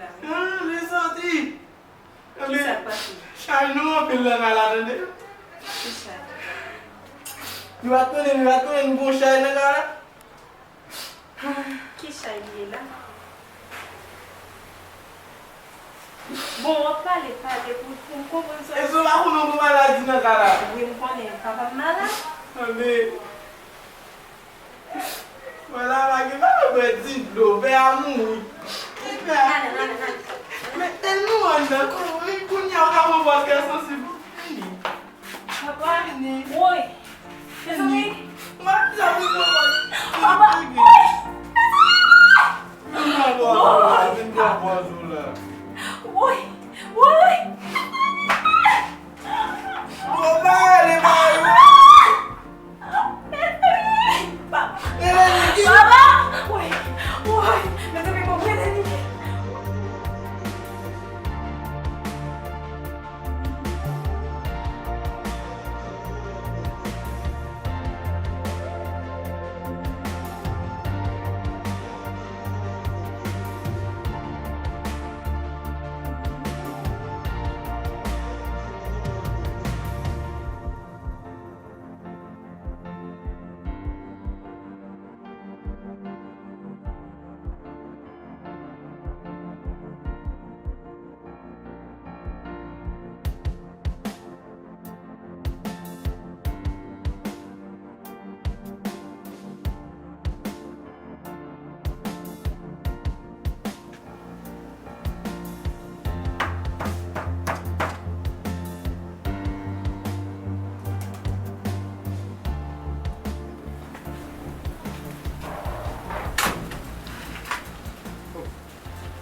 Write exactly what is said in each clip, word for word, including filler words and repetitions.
Ah, li soti. Ki sa k pase? Chay nou anpil nan kay la, tande. Ki chay? Nou pa konnen, nou pa konnen, nou gon chay nan kay la. Ki chay li ye la? Bon, w ap pale, pale pou, pou m konprann sa. Èske w pa konnen w gon maladi nan kay la? Wi, m konnen. Papa m malad? Tande. Mwen la, pa gen, pa gen bwè ti dlo, pè a mouri. Pè a mouri. Men, tèlman anndan, kounye a, w ka pran pòz kè sansib. Papa, woy. Mezanmi. Mwen, sa vin nan pòz. Papa, woy. Mezanmi. Vin nan pòz ou la, vin nan pòz ou la. Woy, woy. Papa, ale, papa. Papa! Woy! Woy! Mezanmi, bon, mwen annik.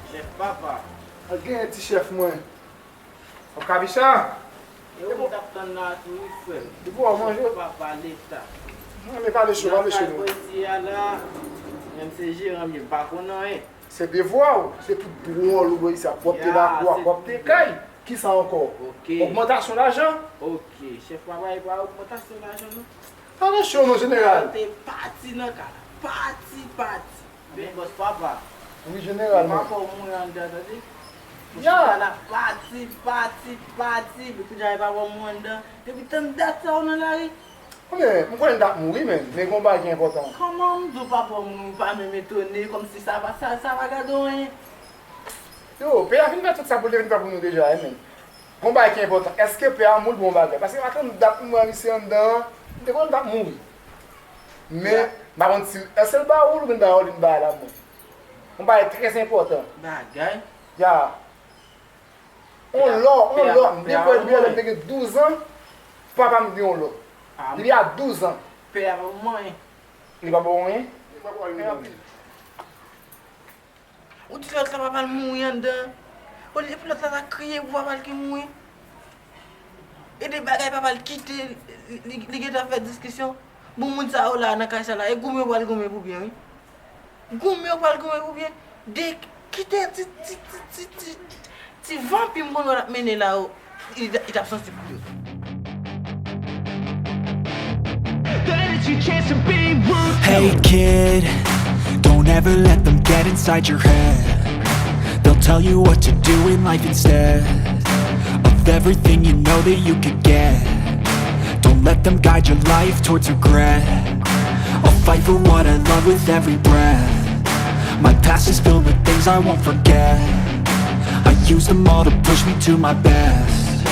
Chèf papa. Al genyen ti chèf mwen. Kòm kabicha. E ou m t ap tann la tou wi frè m. Depi w manje. Papa leta. Mwen renmen pale cho, pale cho non. Nan kay Boysi a la, menm se jeran m ye, m pa konn anyen. Se devwa w, se pou dwòl ou Boysi a, pwòpte lakou a, pwòpte kay. Kisa ankò? Ogmantasyon lajan? Ok, chèf papa, e pa ogmantasyon lajan non. Pale cho non, jeneral. Te pati nan kay la, pati, pati. Men bòs papa. Wi, jeneral, mwen. Papa w mouri anndan, tande? Mwen chita la, pati, pati, pati. Epi kounye a papa w mouri anndan. Depi tann dat sa ou nan lari. Men, m konnen l t ap mouri, men, men gon bagay ki enpòtan. Kòman m di w papa w mouri, ou pa menm etone, kòmsi sa pa, sa, sa pa gade w anyen. Yo, pè a fin fè tout sa pou l te vin fè pou nou deja, wi, men. Gon bagay ki enpòtan. Èske pè a mouri bon bagay? Paske m pa tann dat m wè misye anndan an, m te konnen l t ap mouri. Men, m pa konn si, èske l ba ou l oubyen l ba ou li m ba l a mwen? Yon bagay trè enpòtan. Bagay? Ya. Yon lò, yon lò. M te kwè depi lè m te gen douz an, papa m gen yon lò. Depi a douz an. Pè a pa ban mwen anyen. Li pa ba w anyen? Li pa ba w anyen. Ou di lòt la papa l mouri anndan. Olye pou lòt la ta kriye pou papa l ki mouri. E de bagay papa l kite, li, li, li gentan fè diskisyon. Bon, moun sa yo la nan kay sa la, e goumen yo pral goumen pou byen, wi. Goumen yo pral goumen pou byen. De, kite ti, ti, ti, ti, ti, ti vanpi m konn wè l ap mennen la yo. Li t ap sansib pou yo. Hey kid, don't ever let them get inside your head. They'll tell you what to do in life instead of everything you know that you could get. Don't let them guide your life towards regret. I'll fight for what I love with every breath. My past is filled with things I won't forget. I use them all to push me to my best.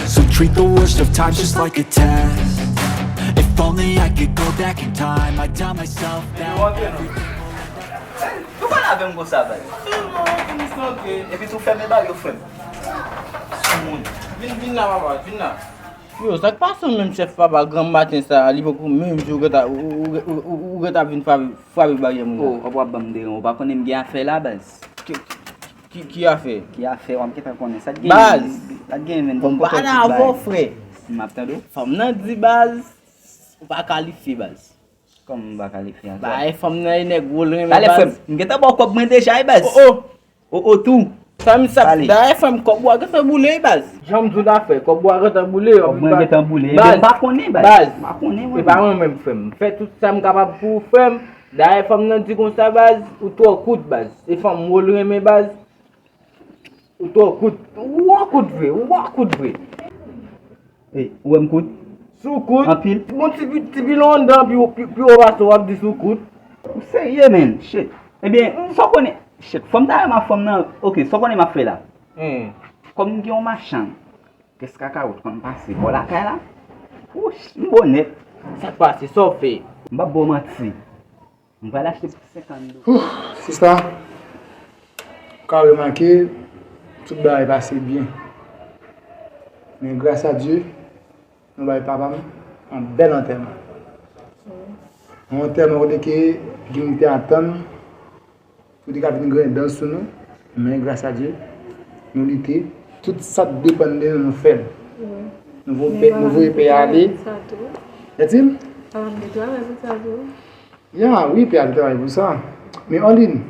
So treat the worst of times just like a test. If only I could go back in time, I'd tell myself that everything. Ou pale avè m konsa, baz. Epi tou fèmen bagay yo, frè m. Soumoun. Vin, vin la, papa, vin la. Yo, sa k pase w menm chèf papa, granm maten sa a, li poko menm jou ou gentan, ou, ou gentan ap vin frape, frape baryè moun nan. Oh, w ap ban m deran, ou pa konnen m gen afè la, baz. Ki, ki, ki afè? Ki afè, w ap gentan konnen. Sa k gen, baz, sa k gen, menm? Bon, m pale avè w, frè. M ap tande w. Fanm nan di, baz, ou pa kalifye, baz. Kòman m pa kalifye ankò? Bay fanm nan e nèg ou l renmen, baz. Pale, frè m. M gentan ba w kòb mwen deja, wi, baz. Oh, oh. O, o, tou. Sa m sa, dayè fanm, kòb ou a gentan boule, wi, baz. Jan m di w la, frè, kòb ou a gentan boule, kòb mwen gentan boule, baz. M pa konnen, baz. M pa konnen, mwen. E pa mwen menm, frè m. M fè tout sa m kapab pou ou, frè m. Dayè fanm nan di konsa, baz, ou twò kout, baz. E fanm ou l renmen, baz. Ou twò kout. Ou an kout vre, ou an kout vre. Ey, ou wè m kout? Si w kout, anpil. Bon, ti pi, ti pilon anndan, pi, pi, pi wo pase w ap di si w kout. Ou serye, menn? Shit. Ebyen, sa w konnen, shit, fanm ta renmen fanm nan. Ok, sa w konnen m ap fè la? Hmm. Kòm m gen yon machann, kès kakawòt konn pase bò lakay la. Wouch, m bon nèt. Sa k pase? Sa w fè? M p ap ba w manti. M pral achte pou senkant dola. Ouh, sista, ou ka remake, tout bagay pase byen. Men gras a Dye, nou bay papa m yon bèl antèman. Yon antèman kote ke Gim te atann pou te ka vin griyen dan sou nou. Men gras a Dye, nou lite. Tout sa k depann de nou, nou fè l. Nou voye pè, nou voye pè a ale. Etil? Papa m te travay pou sa tou. Ya, wi, pè a te travay pou sa. Men Orline,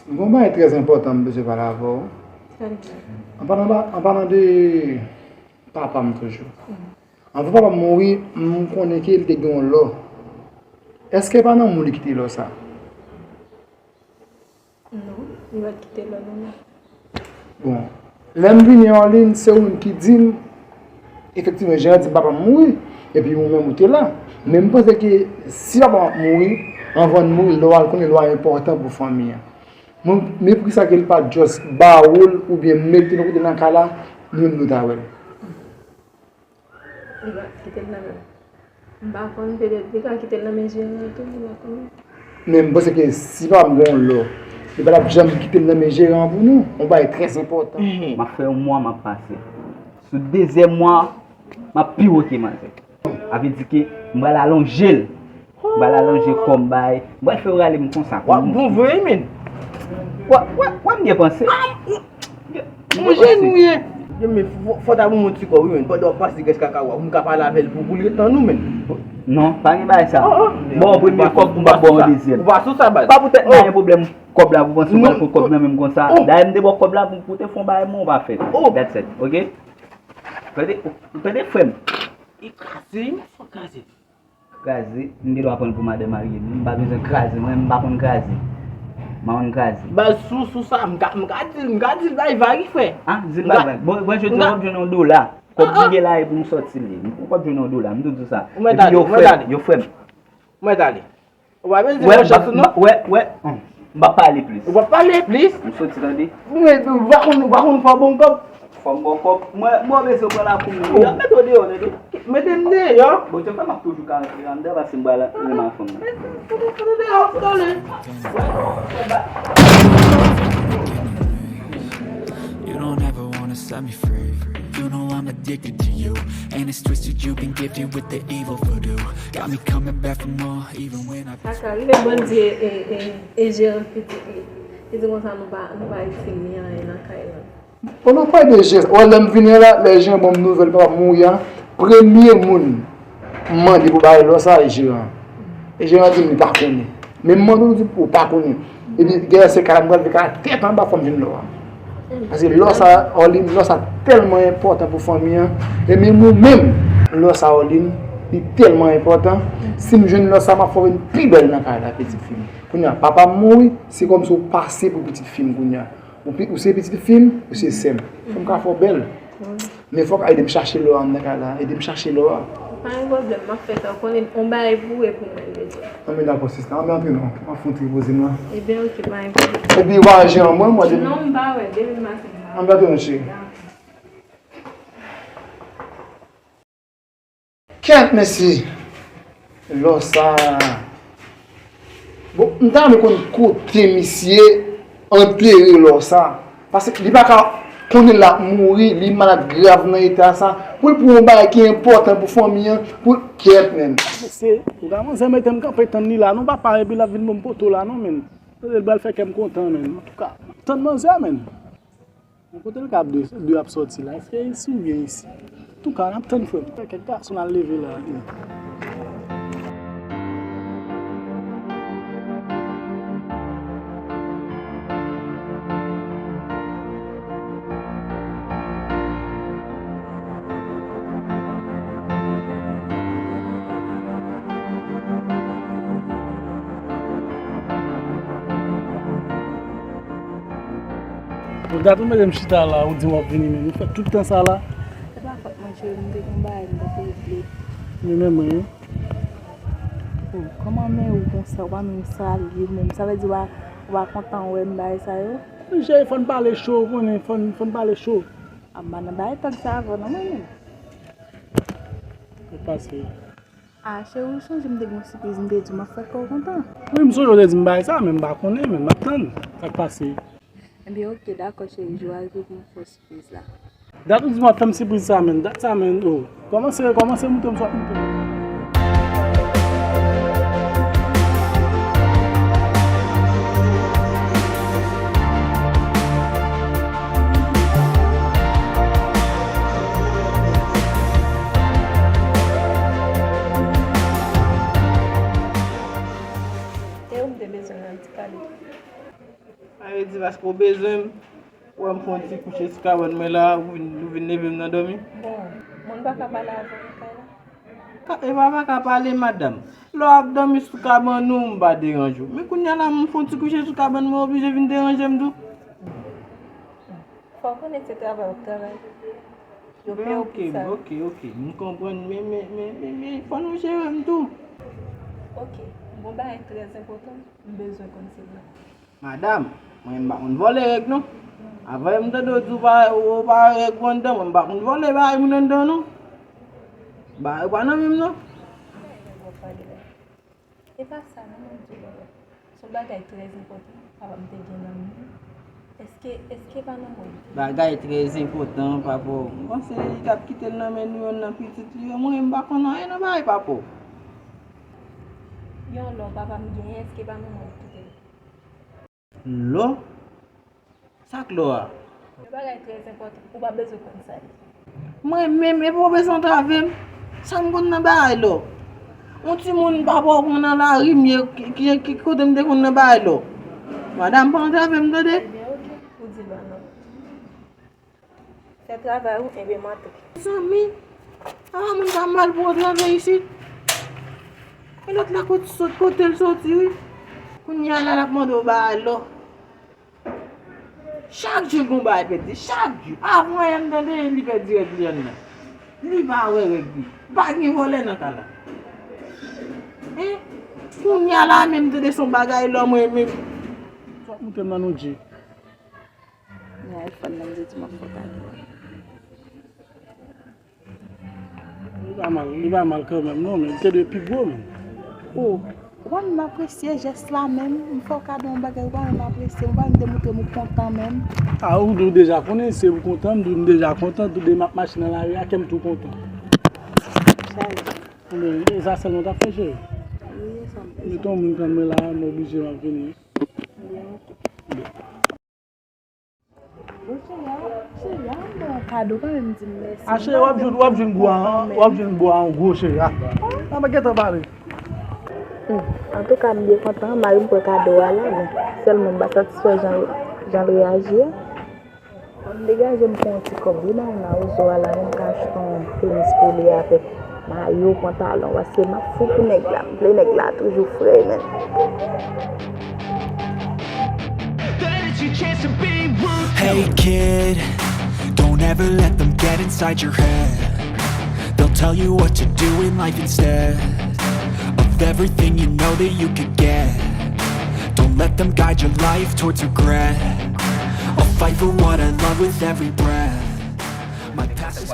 gen yon bagay trè enpòtan m bezwen pale avè w. An palan, an palan de papa m toujou. Anvan papa m mouri, m konnen ke li te gen yon lò. Èske pa nan mou li kite lò sa? Non, li pa t kite lò non, non. Bon, lè m vini Orline, se ou menm ki di m, efektivman, Jeran di m papa m mouri, epi ou menm ou te la. Men m panse ke si papa m ap mouri, anvan l mouri, lò a, l konnen lò a enpòtan pou fanmi an. Mwen, men poukisa ke li pa t just ba ou l oubyen mete l yon kote nan kay la, nou menm nou ta wè l? Li pa kite l nan men. M pa konn, petèt li ka kite l nan men Jeran tou, m pa konnen. Men m panse ke si papa m gen yon lò, li pa t ap janm kite l nan men Jeran pou nou. Yon bagay trè enpòtan. M ap fè yon mwa m ap pase. Sou dezyèm mwa, m ap pi wo ke manzè. Sa vle di ke m pral alonje l. M pral alonje kò m bay. M pral fè yo rale m konsa. W ap bon vre, men. Wè, wè, wè m gen panse. Manje nou ye. Yo, men fò, fò ta bon moun ti kò, wi, men. Pandan w ap pase grès kaka w a, pou m ka pale avè l pou, pou l ret nan nou, men. Non, pa gen bagay sa. Bon, premye kòb, m p ap ba w yon dezyèm. Ou pa sou sa, baz. Pa poutèt m pa gen pwoblèm kòb la, pou panse w pral pran kòb nan men m konsa. Dayè, m te ba w kòb la pou, pou te fè yon bagay, men w pa fè l. That's it, ok? Tande, tande, frè m. Li kraze, men fò kraze. Kraze, m gen dwa pran l pou madanm marye m. M pa bezwen kraze, mwen, m pa konn kraze. M pa konn kraze. Baz, sou, sou sa, m ka, m ka di l, m ka di l bay vag, frè. Ah, di l bay vag. Bon, bon, jodi a, w p ap jwenn yon dola. Kòb m gen la, e pou m sòti li. M p ap jwenn yon dola, m tou di w sa. Epi, yo, frè m, yo, frè m. Mwen ale. Ou pa bezwen fè yon chans, non? Wè, wè, wè. M p ap pale plis. Ou p ap pale plis? M soti, tande. Men, ou pa konn, ou pa konn fò bon kòb. Fò m bon kòb. Mwen, mwen bezwen pran lakou m. Y ap mete w deyò, tande. Mete m deyò? Bon, se pa m ap toujou ka rantre anndan, paske m pral renmen fanm nan. Mete, mete, mete deyò, pou tande. You don't ever wanna set me free. You know I'm addicted to you. And it's twisted, you've been gifted with the evil voodoo. Got me coming back for more, even when I Kaka, lè Bondye e, e, e Jeran pitit li, li di konsa nou pa, nou pa itil li anyen nan kay la. Bon, nou pale de Jeran. Wè, lè m vini la, lè Jeran ban m nouvèl papa m mouri a, premye moun m mande pou bay lò sa, e Jeran. E Jeran di m li pa konnen. Men m mande w, li di ou pa konnen. Epi, genlè se kay la m pral fè kay la tèt anba, fò m jwenn lò a. Paske lò sa, Orline, lò sa tèlman enpòtan pou fanmi an. E menm ou menm, lò sa, Orline, li tèlman enpòtan. Si m jwenn lò sa, m ap fè w vin pi bèl nan kay la, pitit fi m. Kounye a, papa m mouri, se kòmsi w pase pou pitit fi m kounye a. Ou pi, ou se pitit fi m, ou se sè m. Fò m ka fè w bèl. Men fòk a ede m chache lò a anndan kay la. Ede m chache lò a. Pa gen pwoblèm, m ap fè sa. Ou konnen, on bagay pou ou e pou mwen, deja. Anben dakò, sista. Anben antre non. M ap fè yon ti repoze m la. Ebyen, oke, pa gen pwoblèm. Epi, ou pa wè Jeran mwen, mwen, depi. Non, m pa wè, depi maten m pa wè. Anben antre non, cheri. Dakò. Kèt, mesye! Lò sa. Bon, m ta renmen konn kote misye antere lò sa. Paske li pa ka konnen l ap mouri, li malad grav nan eta sa. Pou l pran yon bagay ki enpòtan pou fanmi an, pou l, kèt, menn. Mesye, ou ka manzè mete m kanpe tann li la, non, papa, epi l ap vin ban m poto la, non, menn. Tande l pral fè kè m kontan, menn. Antouka, tann manzè, menn. Bon, kote l ka ap de, de ap sòti la? Èske isi oubyen isi? Antouka, n ap tann, frè m. Kèk gason al leve la. Dat ou mete m chita la, ou di w ap vini, men nou fè tout tan sa la. Se pa fòt mwen, cheri, m te gen bagay m t ap regle. Men, men mwen. Oh, kòman men ou konsa, ou pa menm salye m menm? Sa vle di ou pa, ou pa kontan wè m bagay sa yo? Wi, cheri, fò n pale cho, ou konnen, fò n, fò n pale cho. A, m pa nan bagay tòg sa avè w non, mwen menm. Sa k pase? A, cheri, ou sonje m te gen yon sipriz m te di w m ap fè kè w kontan? Wi, m sonje w te di m bagay sa, men m pa konnen, men m ap tann. Sa k pase? Ebyen, oke, dakò, cheri, jou a rive pou m fè w sipriz la. Dat ou di w ap fè m sipriz sa, men dat sa, men, oh. Kòmanse, kòmanse moute m sot moute m. E ou m te bezwen nan ti kado. Sa vle di paske w bezwen m, ou wè m fè yon ti kouche sou kabann mwen la, ou vin, ou vin leve m nan dòmi? Bon, moun pa ka pale avè w nan kay la? Ka, e pa pa ka pale, madanm. Lè w ap dòmi sou kabann ou, m pa deranje w. Men kounye a la, m fè yon ti kouche sou kabann mwen, oblije vin deranje m tou. Fò w konnen se travay w ap travay. Yo peye w pou sa. Ok, ok, m konprann, men, men, men, men, men, fò nou jere m tou. Ok, gon bagay trè enpòtan, m bezwen konn se vre. Madanm, mwen m pa konn vòlè règ non. Avan m tande w di w pa, ou pa règ ou anndan, mwen m pa konn vòlè bagay moun anndan non. Bagay ou pa nan men m non. E pa sa non, mwen di w, papa. Se yon bagay trè enpòtan papa m te gen nan men l. Èske, èske pa nan men w? Bagay trè enpòtan, papa w. M panse li t ap kite l nan men nou youn nan pitit li yo. Mwen, m pa konn anyen nan bagay papa w. Yon lò papa m genyen, èske pa nan men w l kite l? Lò? Sa k lò a? Yon bagay trè enpòtan, ou pa bezwen konn sa ye. Mwen menm, epi w bezwen antrave m? Sa m konn nan bagay lò? Yon timoun papa w pran nan lari m ye, ki, ki, ki kote m te konn nan bagay lò? Madanm, pa antrave m, tande? Ebyen, oke, ou di l pa nan. Fè travay ou, ebyen m antre. Zanmi, apa moun sa mal pou antrave isit? E lòt la kot sot, kote l soti, wi? Kounye a la, l ap mande w bagay lò. Chak jou l gon bagay pèdi, chak jou. Avan yè m tande li pèdi règ li anndan. Li pa wè règ li. Pa gen vòlè nan kay la. Hein? Kounye a la menm tande se yon bagay lò mwen menm. Fòk moute m nan nou dje. Men iPhone nan m te di m ap fè w kado a. Li pa mal, li pa mal kanmenm non, men li te dwe pi gwo, men. Oh, ou pa menm apresye jès la menm, m fè w kado yon bagay, ou pa menm apresye, ou pa menm te montre m ou kontan menm. A, ou, ou deja konnen, se ou kontan, m di w m deja kontan, tou de m ap mache nan lari a, kè m tou kontan. Chaje. Men, e sa sèlman w t ap fè, cheri? Wi, e sa m bezwen. Mete yon moun tann mwen la, m oblije, m ap vini. Byen, oke. Bon, cheri a, cheri a, m ba w kado kanmenm, di m mèsi. A, cheri, w ap jwenn, w ap jwenn gou a, w ap jwenn gou a, yon gwo cheri a. N ap gentan pale. Hmm. Antouka, m byen kontan, mari m pran kado a la, men sèlman m pa satisfè jan, jan l reyaji a. Bon, m degaje m pran yon ti kòb, wi, nan mawozo a la, men m ka achte yon tenis pou li avèk mayo, pantalon, paske m ap fou pou nèg la. M vle nèg la toujou fre, men. Hey kid, don't ever let them get inside your head. They'll tell you what to do in life instead of everything you know that you could get. Don't let them guide your life towards regret. I'll fight for what I love with every breath. My past is.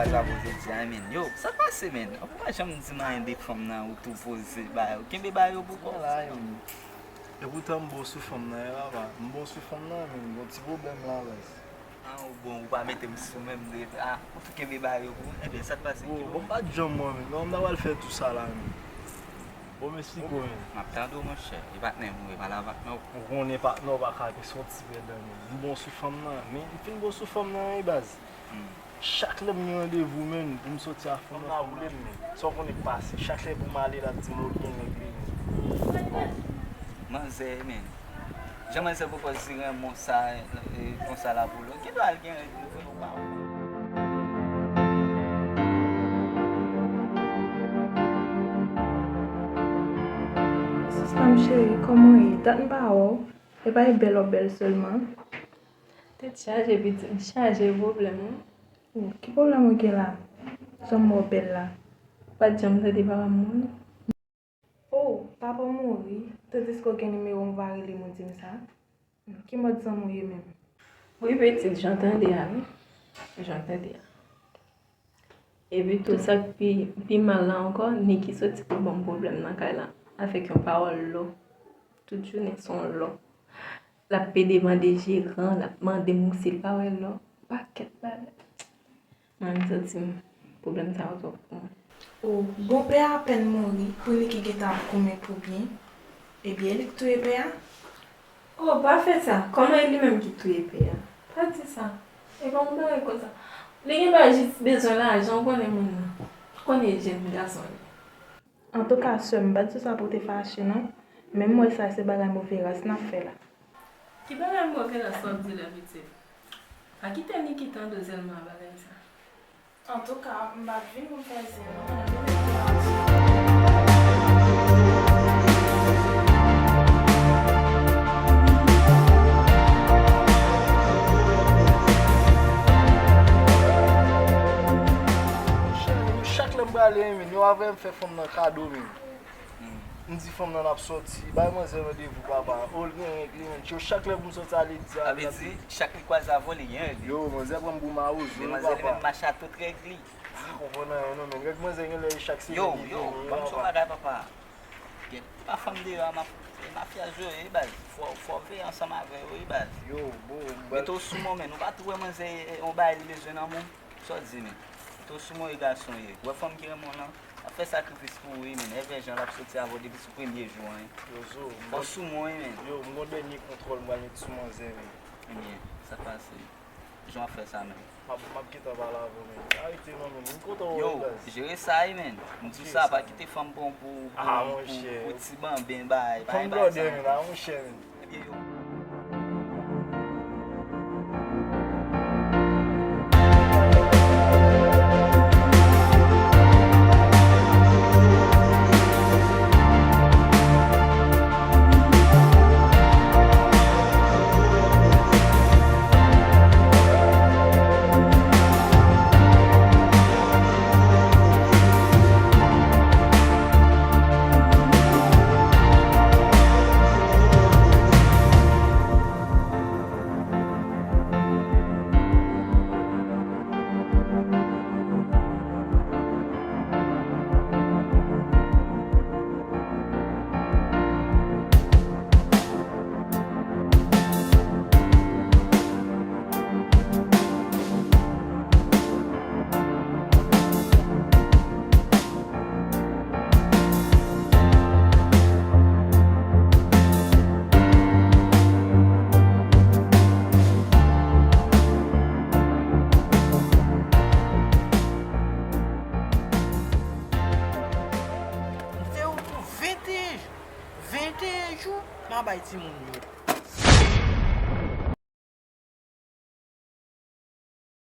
Yo, sa k pase, men? Ou pa janm di m anyen de fanm nan, ou tou poze ba yo. Kenbe ba yo pou kò w. Epoutan m bon sou fanm nan, wi, papa. M bon sou fanm nan, men m gon ti pwoblèm la, baz. A, ou bon, ou pa mete m sou menm de, a, ou tou kenbe ba yo pou, ebyen, sa k pase? Bon, bon, m pa t janm mwen menm. Non, m ta pral fè tou sa la, menm. Bon, m esplike w, menm. M ap tande w, monchè. E patnè m, wi, pale avèk nou. Ou konnen patnè w pa ka gen sòti pèdan, menm. M bon sou fanm nan, men m fin bon sou fanm nan, wi, baz. Hmm. Chak lè m gen randevou, menm, pou m sòti a fanm nan, fanm nan boule m, menm. Sa w konnen k pase. Chak lè pou m ale, l ap di m, "O, gen nèg li, menm." Manzè, menm. Jan manzè poko di renmen w sa, e, konsa la pou l. Gen dwa al gen règ li vre, ou pa wè. Sista m cheri, kòman w ye? Dat m pa wè w. E pa e bèl w ap bèl sèlman. Tèt chaje, pitit, m chaje pwoblèm, wi. Oh, ki pwoblèm ou gen la? Jan m wè w bèl la. Ou pa t janm tande papa m mouri? Oh, papa w mouri, tandiske w gen nimewo m, ou pa rele m, ou di m sa? Ki mòd zanmi w ye menm? Wi, pitit, jan tande a, wi. Jan tande a. Epi tou, sa k pi, pi mal la ankò, Niki soti pou ban m pwoblèm nan kay la, avèk yon pawòl lò. Tout jounen se yon lò. L ap pede mande jeran, l ap mande m si l pa wè lò. Pakèt bagay. Mwen, m santi m, pwoblèm sa yo twòp pou mwen. O, bonpè a apèn mouri, pou Niki gentan ap goumen pou byen. Ebyen, e li k touye pè a? O, pa fè sa. Kòman e li menm ki touye pè a? Pa di sa. E pa yon bagay konsa. Li gen bagay jis bezwen lajan, ou konnen moun nan. Ou konnen jèn gason li. Antouka, sè m, m pa t di sa pou w te fache, non. Men m wè sa se bagay move ras n ap fè la. Ki bagay move ras w ap di la, pitit? Pa kite Niki tande w sèlman a bagay sa. Antouka, m pa t vin pou m fè zen, non, men m vin pou m mache. Chak lè m prale, men yo avè m fè fanm nan kado, men. M di fanm nan n ap sòti, bay manzè randevou, papa. O, l gen règ li, men. Yo, chak lè pou m sòti ale, di a. Sa vle di, chak li kwaze avè w, li gen règ li. Yo, manzè pran m pou mawozo, wi, papa. Men manzè li menm mache a tout règ li. M pa konprann anyen, non, men. Règ manzè gen lè chak semèn li vini, wi, papa. Yo, yo, ban m di w yon bagay, papa. Gen pa fanm deyò a, m ap, e mafya yo ye, wi, baz. Fò, fò w veye ansanm avè yo, wi, baz. Yo, bon, baz. Mete w sou mwen, men. Ou pa tou wè manzè, e, yon bagay li bezwen nan men w? Sa w di, men? Mete w sou mwen, wi, gason ye. Ou wè fanm ki renmen w lan? L ap fè sakrifis pou ou, wi, men. Evè jan l ap soti avè w depi sou premye jou an, wi. Yo, Zo, m... Fò sou mwen, wi, men. Yo, m gon dènye kontwòl m pral met sou manzè, men. Ebyen, sa k pase? Jan w ap fè sa, men? M ap, m ap gentan pale avè w, men. Arete non, men. M kontan wè w, baz. Yo, jere sa, wi, men. M di w sa, pa kite fanm pran w pou, pou, pou, pou ti banben, bay, bay, bay sa. Fanm blòdè, men, a, monchè, men. Ebyen, yo. M fè w pou venteyen jou. Venteyen jou, m a bay timoun yo.